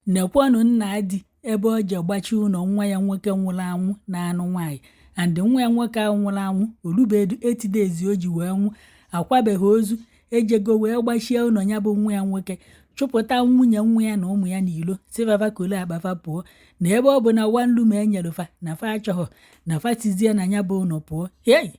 Nekwanụ nna di ebe o je gbachi ụlọ nwa ya nwoke nwụrụ anwụ na-anụ nwaanyị, and nwa ya nwoke ahụ nwụrụ anwụ orubedu 8 days o ji wee nwụ, akwabeghị ozu, ejego wee gbachie ụlọ ya bụ nwa ya nwoke, chụpụta nwunye nwa ya na ụmụ ya n'ilo, si fa kolo akpa fa pụọ, na ebe ọ bụ na one room enyere fa na fa achọghọ, na fa tizie na ya bụ ụlọ pụọ. Hei,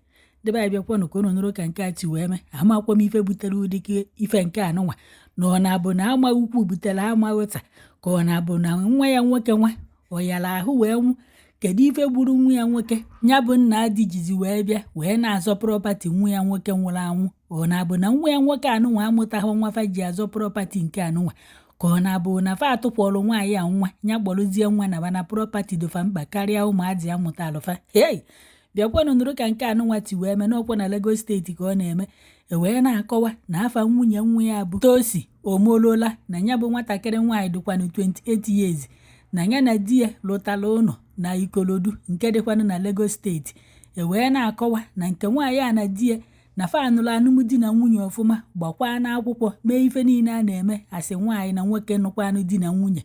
debe anyị, bịakwanụ ka unu nụrụ ka nke a ti wee mee. Amakwa m ife butere ụdịka ife nke anụnwa, na ọ na-abụ na amaghị ukwu butere amaghị taa, ka ọ na-abụ na nwa ya nwoke nwa ọ yara ahụ wee nwụ. Kedu ife gburu nwa ya nwoke ya bụ nna di jizi wee bịa wee na-azọ property nwa ya nwoke nwụrụ anwụ? Ọ na-abụ na nwa ya nwoke anụnwa amụtaghị nwa fa ji azọ property nke anụnwa, ka ọ na-abụ na fa atụpụrụ nwaanyị a nwa ya kpọrụzie nwa na bana property dịfa mkpa karịa ụmụazị amụtalụ fa? Hei, bịakwanụ nụrụ ka nke anụnwa ti wee mee. N'ọkwa na Lagos Steeti ka ọ na-eme. E wee na-akọwa na afa nwunye nwa ya bụ Tosi Omolola, na ya bụ nwatakịrị nwaanyị dịkwanụ 28 years, na ya na di ya lụtara ụlọ na Ikorodu nke dịkwanụ na Lagos Steeti. E wee na-akọwa na nke nwaanyị a na di ya na fa anụrụ alụmdi na nwunye ọfụma, gbakwa n'akwụkwọ, mee ife niile a na-eme asị nwaanyị na nwoke nụkwanụ di na nwunye.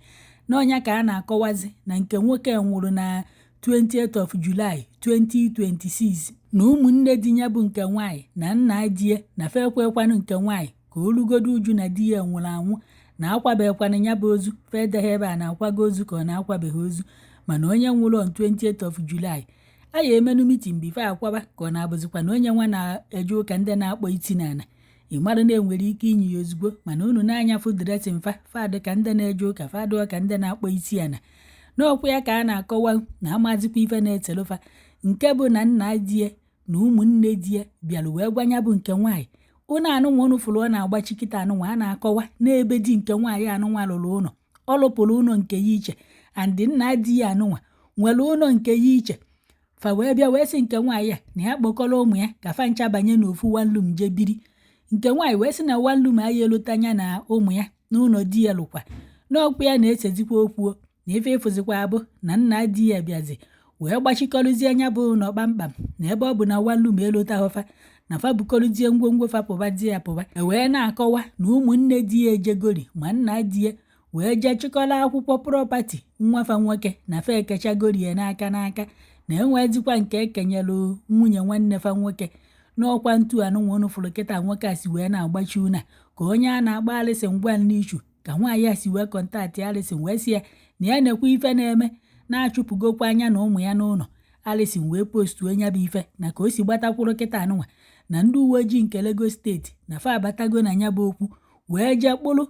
N'ọnya ka a na-akọwazi na nke nwoke nwụrụ na 20th of July 2026, na ụmụnne di ya bụ nke nwaanyị na nna di ya na fa ekwekwanụ nke nwaanyị ka o rugodo uju na di ya nwụrụ anwụ, na akwabekwanụ ya bụ ozu. Fedeghị ebe a na-akwago ozu ka ọ na-akwabeghị ozu, mana onye nwụrụ on 20th of July a ya emenu meeting before akwaba, ka ọ na-abụzikwa na onye nwa na-eje ụka ndị na-akpọ iti n'ala. Ị mara na enwere ike inyi ya ozugbo, mana unu na-anya fụ dressing fa, fadị ka ndị na-eje ụka, fadị ka ndị na-akpọ isi ala. N'ọkwa ya ka a na-akọwa na amazikwa ife na-etelufa, nke bụ na nna di ya na ụmụnne di ya bịara wee gwa ya bụ nke nwaanyị ụnụ anụnwa ụnụ fụrụ ọ na-agbachi kịta anụnwa. A na-akọwa n'ebe di nke nwaanyị anụnwa lụrụ ụlọ, ọ lụpụrụ ụlọ nke ya iche, and nna di ya anụnwa nwere ụlọ nke ya iche. Fa wee bịa wee sị nke nwaanyị a na ya kpọkọrọ ụmụ ya ka fa ncha banye n'ofu one room jee biri. Nke nwaanyị wee sị na one room aya elota anya na ụmụ ya n'ụlọ di ya lụkwa. N'ọkwa ya na-esezikwa okwu na ife ịfụzikwa abụ na nna di ya bịazi wee gbachikọrụzie anya bụ ụlọ kpamkpam, na ebe ọ bụ na one room elota fa, na fa bukọrụzie ngwongwo fa pụba di ya pụba. E wee na-akọwa na ụmụnne di ya ejegori ma nna di ya wee jee chịkọrọ akwụkwọ property nwafa nwoke na fa ekechagori ya n'aka n'aka, na enwezikwa nke ekenyelu nwunye nwanne fa nwoke. N'ọkwa ntu anụnwa unu fụrụ kịta nwoke a si wee na-agbachi una ka onye a na-akpọ Alison ngwa n'ichu, ka nwaanyị a si wee contact Alison wee sị ya na ya nekwa ife na-eme, na-achụpụgokwa anya na ụmụ ya n'ụlọ. Alison wee postuo nya bụ ife na ka o si gbatakwuru kịta anụnwa na ndị uwe ojii nke Lagos Steeti na fa abatago na ya bụ okwu, wee jee kpụrụ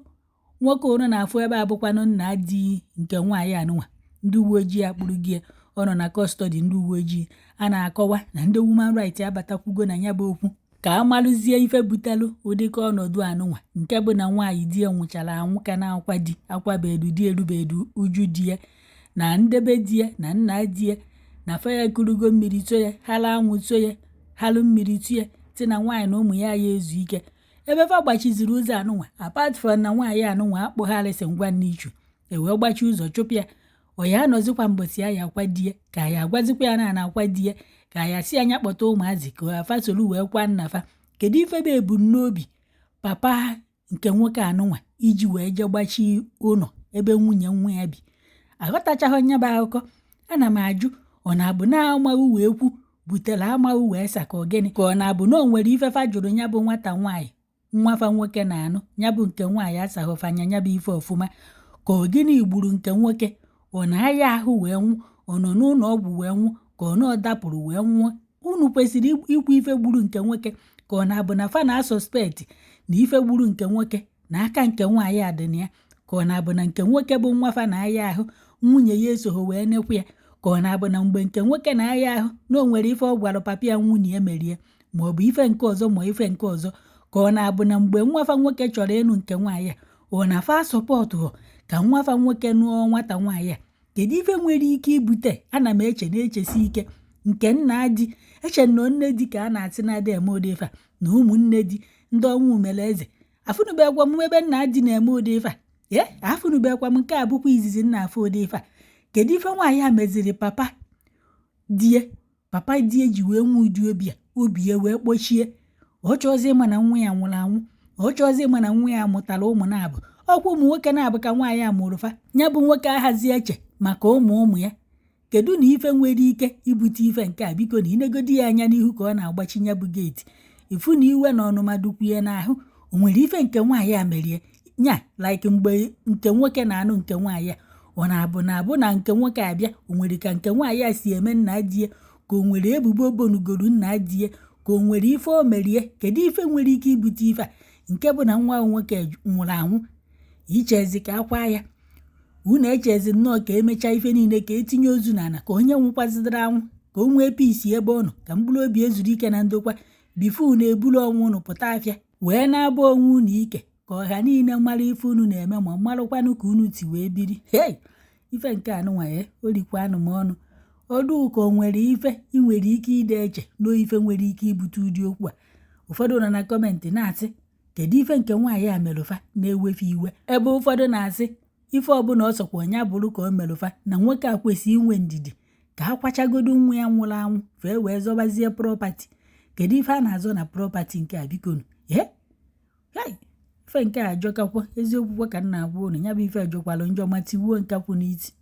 nwoke ụnụ na-afụ ebe a bụkwanụ nna di nke nwaanyị anụnwa. Ndị uwe ojii akpụrụ gị, ọ nọ na custody ndị uwe ojii. A na-akọwa na ndị human rights abatakwugo na ya bụ okwu ka a malụzie ife butelu ụdịka ọnọdụ anụnwa, nke bụ na nwaanyị di ya nwụchara anwụ ka na-akwa di akwabedu di erubedu uju di ya, na ndebe di ya na nna di ya na fa ya ekurugo mmiri so ya hala anwụ so ya halụ mmiri tie si na nwaanyị na ụmụ ya ya ezu ike ebe fa gbachiziri ụzọ anụnwa. Apart from na nwaanyị anụnwa akpụgharịsị ngwa n'ichu, e wee gbachi ụzọ chụpụ ya, ọ ya anọzikwa mbọsị ya ya akwa di ya, ka ya agwazikwa ya na na-akwa di ya, ka ya si anya kpọta ụmụazị ka fa soro wee kwa nna fa. Kedu ife bụ ebumnobi papa nke nwoke anụnwa iji wee jee gbachi ụlọ ebe nwunye nwa ya bi? Aghọtachaghị nya bụ akụkọ. Ana m ajụ, ọ na-abụ na amaghị wee kwu butere amaghị wee sa, ka ọ gịnị, ka ọ na-abụ na o nwere ife fa jụrụ ya bụ nwata nwaanyị nwafa nwoke na-anụ, ya bụ nke nwaanyị asaghọfanya ya bụ ife ọfụma, ka ọ gịnị gburu nke nwoke? Ọ na-aya ahụ wee nwụ, ọ nọ n'ụlọ ọgwụ wee nwụ, ka ọ na ọ dapụrụ wee nwụọ? Unu kwesịrị ikwu ife gburu nke nwoke, ka ọ na-abụ na fa na-asuspect na ife gburu nke nwoke na aka nke nwaanyị a dị na ya, ka ọ na-abụ na nke nwoke bụ nwa fa na-aya ahụ, nwunye ya esogho wee nekwu ya, ka ọ na-abụ na mgbe nke nwoke na-aya ahụ na o nwere ife ọ gwara papa ya nwunye ya merie, ma ọ bụ ife nke ọzọ, ma ife nke ọzọ, ka ọ na-abụ na mgbe nwafa nwoke chọrọ ịnụ nke nwaanyị a, ọ na fa support ka nwafa nwoke nụọ nwata nwaanyị a? Kedu ife nwere ike ibute? Ana m eche na-echesi ike nke nna di eche na nne di ka a na-asị na-adị eme ụdị ife a, na ụmụnne di ndị ọnwụ mere eze. Afụnubekwa m ebe nna di na-eme ụdị ife a. Ee, afụnubekwa m. Nke a bụkwa izizi nna afụ ụdị ife a. Kedu ife nwaanyị a meziri papa die, papa die ji wee nwee ụdị obi a, obi ya wee kpọchie? Ọ chọọzi ịma na nwa ya nwụrụ anwụ, ọ chọọzi ịma na nwa ya mụtara ụmụ na-abụ, Ọkwa ụmụ nwoke na-abụ ka nwaanyị a mụrụ fa. Ya bụ nwoke ahazi eche maka ụmụ ụmụ ya. Kedu na ife nwere ike ibute ife nke a? Biko, na inegodi ya anya n'ihu ka ọ na-agbachi ya bụ gate, ifu na iwe na ọnụma dukwu ya n'ahụ. O nwere ife nke nwaanyị a merie nya, like mgbe nke nwoke na-anụ nke nwaanyị a, ọ na-abụ na-abụ na nke nwoke abịa, o nwere ka nke nwaanyị a si eme nna di ya, ka o nwere ebubo bonugoro nna di ya, ka o nwere ife o merie. Kedu ife nwere ike ibute ife a, nke bụ na nwa nwoke nwụrụ anwụ, ichezi ka akwa ya? Unu echezi nnọọ ka emechaa ife niile, ka etinye ozu n'ala, ka onye nwụkwazidere anwụ ka o nwee peace ebe ọ nọ, ka mkpụrụ obi ezuru ike na ndokwa, before unu eburu ọnwụ unu pụta afịa wee na-abụ onwe unu ike, ka ọha niile mara ife unu na-eme, ma marụkwanụ ka unu ti wee biri. Hei, ife nke anụnwa ya o rikwanụ m ọnụ ọdụ, ka o nwere ife ị nwere ike ide eche na ife nwere ike ibute ụdị okwu a. Ụfọdụ nọ na comment na-asị, kedu ife nke nwaanyị a merụfa na-ewefe iwe, ebe ụfọdụ na-asị, ife ọbụla ọ sọkwa onye bụrụ ka o merụfa, na nwoke a kwesị inwe ndidi ka a kwachagodo nwa ya nwụrụ anwụ, fee wee zọbazie property. Kedu ife a na-azọ na property nke a? Bikonu, ee, ife nke a ajọkakwa. Eziokwu kwa ka m na-agwa unu, ya bụ ife jọkwalụ njọ ma tiwuo nkakwụ n'iti.